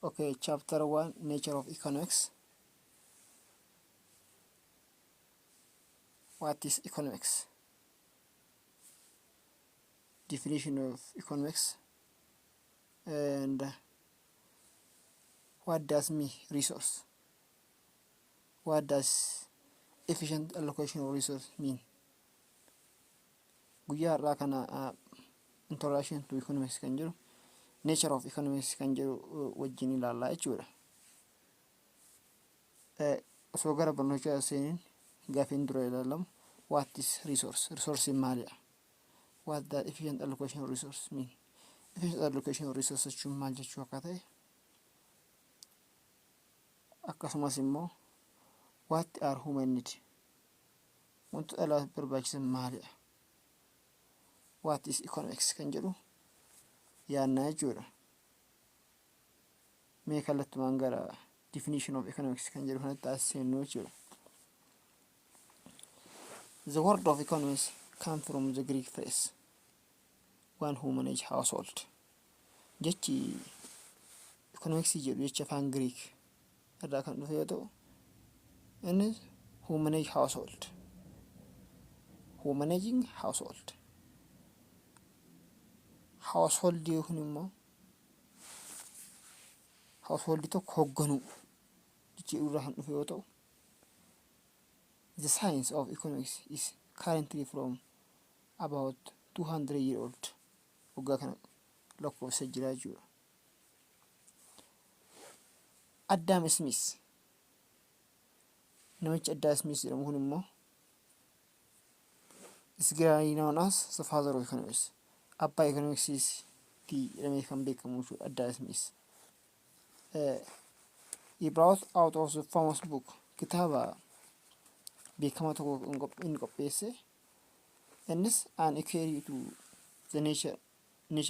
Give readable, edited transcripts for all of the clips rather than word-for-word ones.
Okay, chapter 1, Nature of Economics. What is economics? Definition of economics and what does mean resource? What does efficient allocation of resource mean? Guyyaa har'aa kana introduction to economics kan jedhu, nature of economics kan jedhu wajjin ilaallaa jechuudha. Osoo gara barnoota seeniin gaafiin dura ilaalamu, what is resource? Resource maalidha? What does efficient allocation of resource mean? Efficient allocation of resource jechuun maal jechuu akka ta'e, akkasumas immoo what are human need? Wantoota dhala barbaachisan maalidha? What is economics kan jedhu yaannaa jechuudha. Mee kallattumaan gara definition of economics kan jedhu kanatti as seennu jechuudha. The word of economics come from the Greek phrase "one who manage household". Jechi economics jedhu jecha afaan Greek irraa kan dhufe yoo ta'u, innis who manage household. Who managing household. Household kun immoo household tokko hoogganuu jechuu irraa kan dhufe yoo ta'u, the science of economics is currently from about 200 year old, waggaa kana lakkoofsa jira jechuudha. Adam Smith, namichi Adam Smith jedhamu kun immoo is generally known as the father of economics. Abbaa economics jedhamee kan beekamu jechuudha Adam Smith. He brought out of the famous book, kitaaba beekamaa tokko inni qopheesse. Innis An Inquiry to the Nature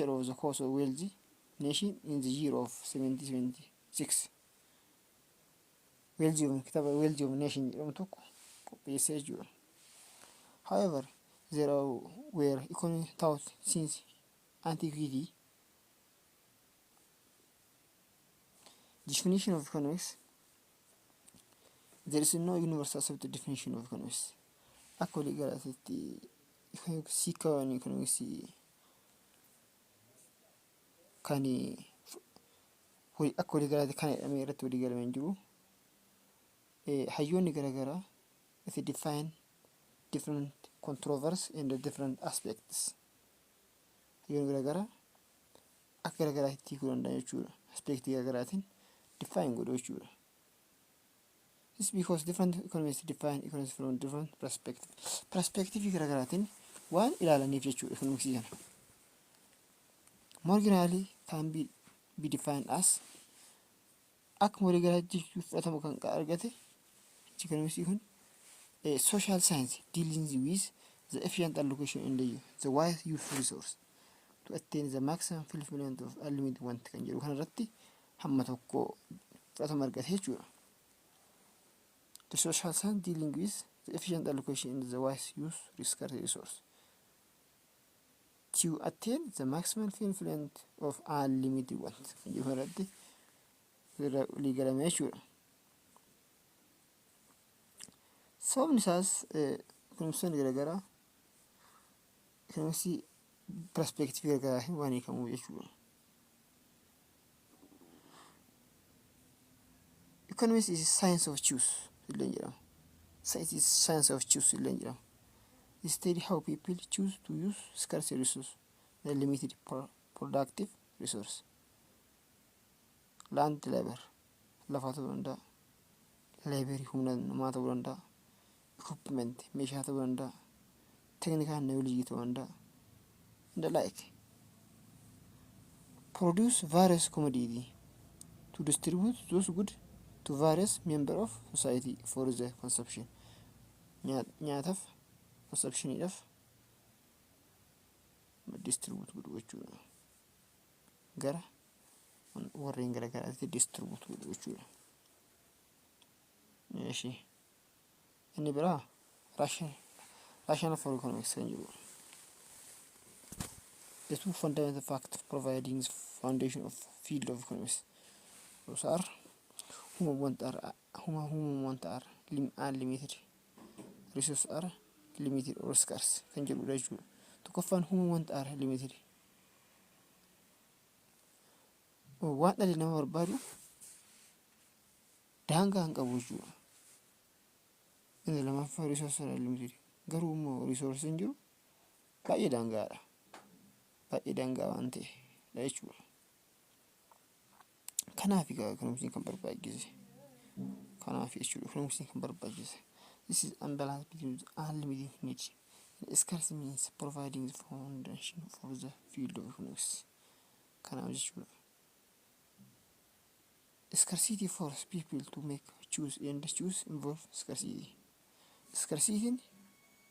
of the Cause of Wealthy Nation in the year of 1776. Wealth of, kitaaba Wealth of Nation jedhamu tokko qopheessee jechuudha. However, there were economic thought since antiquity. Definition of economics. There is no universal accepted definition of economics. Akka walii galaatti hiikkaan economics kan akka walii galaatti kan jedhamee irratti walii galamee hin jiru. Hayyoonni garaagaraa it define different controversy and different aspects. Hayyoonni garaagaraa akka garaagaraatti hiikuu danda'an jechuudha. Aspectii garaagaraatiin define godhu jechuudha. This because different economists define economics from different perspective. Perspective garaagaraatiin waan ilaalaniif jechuudha economicsii kana. More generally can be defined as, akkuma walii galaatti fudhatama kan argate economicsii kun, a social science dealing with the efficient allocation and the wise use of resource to attain the maximum fulfillment of unlimited want kan jedhu kanarratti hamma tokko fudhatama argate jechuudha. The social science dealing with the efficient allocation and the wise use of scarce resource to attain the maximum fulfillment of unlimited want kan jedhu kanarratti walii galame jechuudha. Sababni isaas economistoonni garaagaraa economicsii perspectivii garaagaraatiin waan hiikamuuf jechuudha. Economics is science of choose illee jedhama. Science is science of choose illee jedhama. Study how people choose to use scarce resource, the limited productive resource. Land, labor, lafa ta'uu danda'a. Laborii humna namaa ta'uu danda'a. Equipment meeshaa ta'uu danda'a. Technical knowledge ta'uu danda'a. And the like. Produce various commodity to distribute those goods to various member of society for the consumption. Nyaataaf, consumptioniidhaaf distribute godhu jechuudha. Gara warreen garagaraatti distribute godhu jechuudha. Eeshi. Inni biraa rational for economics kan jedhudha. The two fundamental facts providing the foundation of field of economics. Those are human want are human want are unlimited, resource are limited or scarce kan jedhudha jechuudha. Tokkoffaan, human want are limited. Waan dhalli namaa barbaadu daangaa hin qabu jechuudha. Inni lammaffaa, resource are limited. Garuu immoo resource hin jiru baay'ee daangaadha. Baay'ee daangaa waan ta'edha jechuudha. Kanaaf egaa economicsiin kan barbaachise. Kanaaf jechuudha economicsiin kan barbaachise. This is imbalance between the unlimited needs and scarce means, providing the foundation for the field of economics. Kanaaf jechuudha. Scarcity force people to make choose, and choose involve scarcity. Scarcity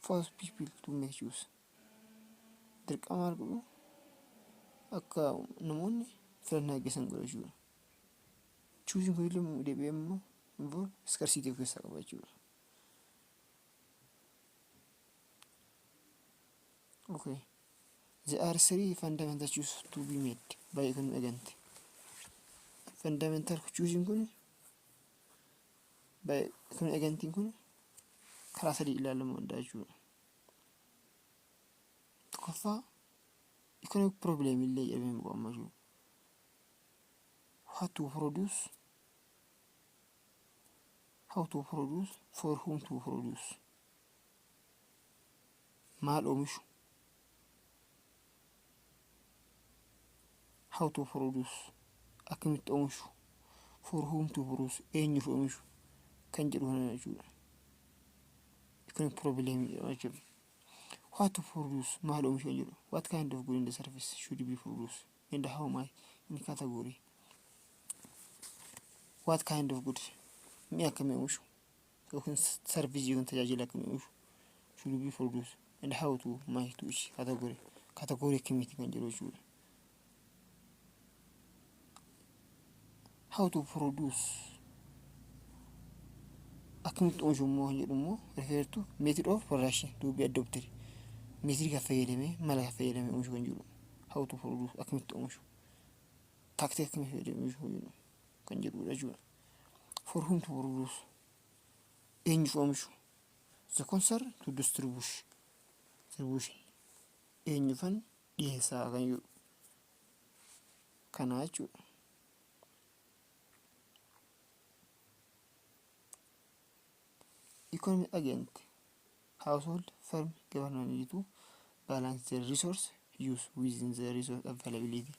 force people to make choose. Dirqama maal godhu? Akka namoonni filannaa gaggeessan godha jechuudha. Choosing kun illee deebi'ee immoo involve scarcity of keessaa qaba jechuudha. Okay. There are three fundamental choices to be made by economic agent. Fundamental choosing kun by economic agentiin kun karaa sadii ilaalamuu danda'a jechuudha. Tokkoffaa, economic problem illee jedhamee waamama jechuudha. What to produce, how to produce, for whom to produce. Maal oomishu, how to produce, akkamitti oomishu, for whom to produce, eenyuuf oomishu kan jedhu kana jechuudha. Economic problem jedhama jechuudha. What to produce, maal oomishu kan jedhu, what kind of good and service should be produced and how much in category. What kind of good, mi'a akkamii oomishu yookiin service yookiin tajaajila akkamii oomishu, should be produced and how to much to each category, category akkamiiti kan jedhu jechuudha. How to produce, akkamitti oomishu immoo kan jedhu immoo, refer to method of production to be adopted, method kan fayyadamee, mala kan fayyadamee oomishu kan jedhu. How to produce, akkamitti oomishu, tactic akkamii fayyadamee oomishu kan jedhu kan jedhudha jechuudha. For whom to produce, eenyuuf oomishu, the concern to distribution, eenyufan dhiyeessaa kan jedhu kanaa jechuudha. Economic agent, household, firm, government need to balance their resource use within the resource availability.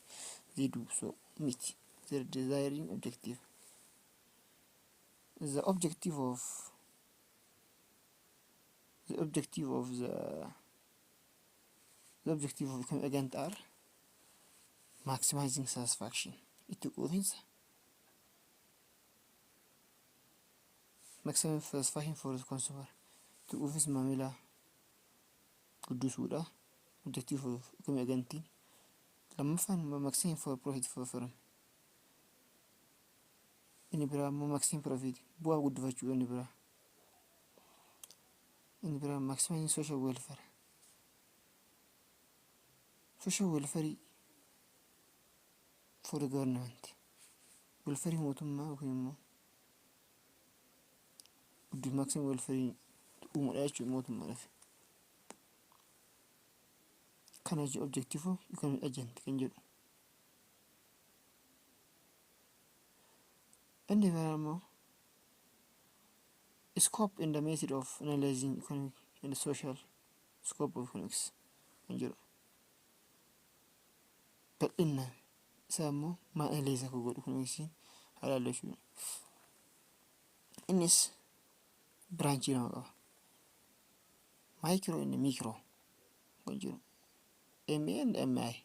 They do so meet their desiring objective. The objective of the objective of the the objective of economic agent are maximizing satisfaction, itti quufinsa, maximum satisfaction for the consumer, itti quufinsa maamilaa guddisuudha objective of economic agentiin. Lammaffaan immoo maximum for profit for firm. Inni biraa immoo maximum profit, bu'aa guddifachuu. Inni biraa maximum social welfare, social welfare for the government, welfare mootummaa yookiin immoo guddin maximum welfare uumuudha jechuudha mootummaadhaaf. Kana jechuun objective of economic agent kan jedhu. Inni biraa immoo scope and the method of analyzing economic and social scope of economics kan jedhu. Bal'inaan isaa immoo maal analyze akka godhu economicsiin haa ilaallu jechuudha. Innis branchii lama qaba. Micro and macro kan jedhu. MA and MI.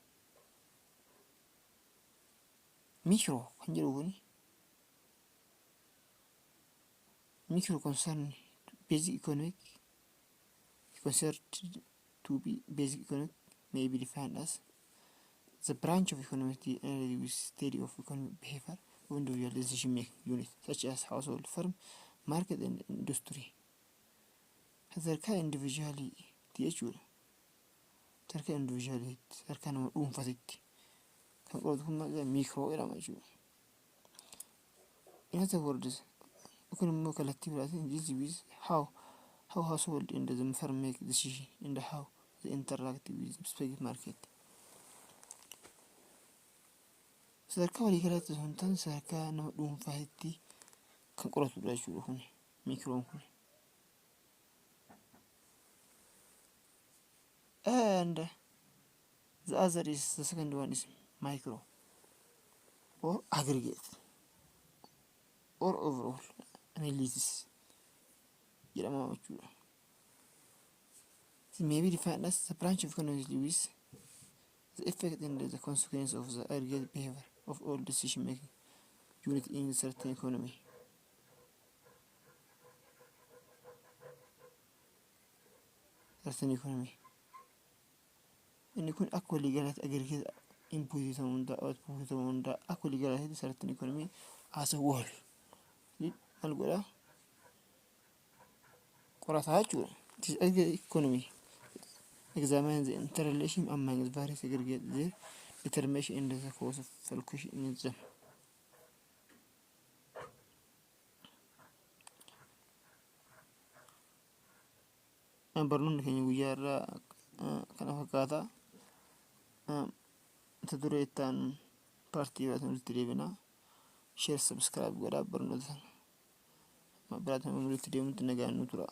Micro kan jedhu kuni, micro concern basic economic, considered to be basic economic, may be defined as the branch of economics dealing with study of economic behavior of individual decision making units such as household, firm, market and industry. Sadarkaa individualiitti jechuudha. Sadarkaa individualiitti, sadarkaa nama dhuunfatitti kan qoratu kun micro jedhama jechuudha. In other words, yookiin immoo kallattii biraatiin, deals with how household and the firm make decision and how they interact with specific market. Sadarkaa waliigalaatti osoo hin taane sadarkaa nama dhuunfaatti kan qoratudha jechuudha kun microon kun. And the other is, the second one is micro or aggregate or overall analysis jedhama jechuudha. It may be defined as the branch of economics with the effect and the consequence of the aggregate behavior of all decision making unit in certain economy. Certain economy. Inni kun akka waliigalaatti aggregate input ta'uu hundaa, output ta'uu hundaa, akka waliigalaatti certain economy as a whole maal godhaa qorataa jechuudha. It is aggregate economy examines the interrelation among various aggregate, their determination and the cause of fluctuation in them. Barnoonni keenya guyyaa irraa kana fakkaata. Mata duree itti aanu partii biraatiin walitti deebina. Share, subscribe godhaa. Barnoota biraatiin walitti deemutti nagaan nu tura.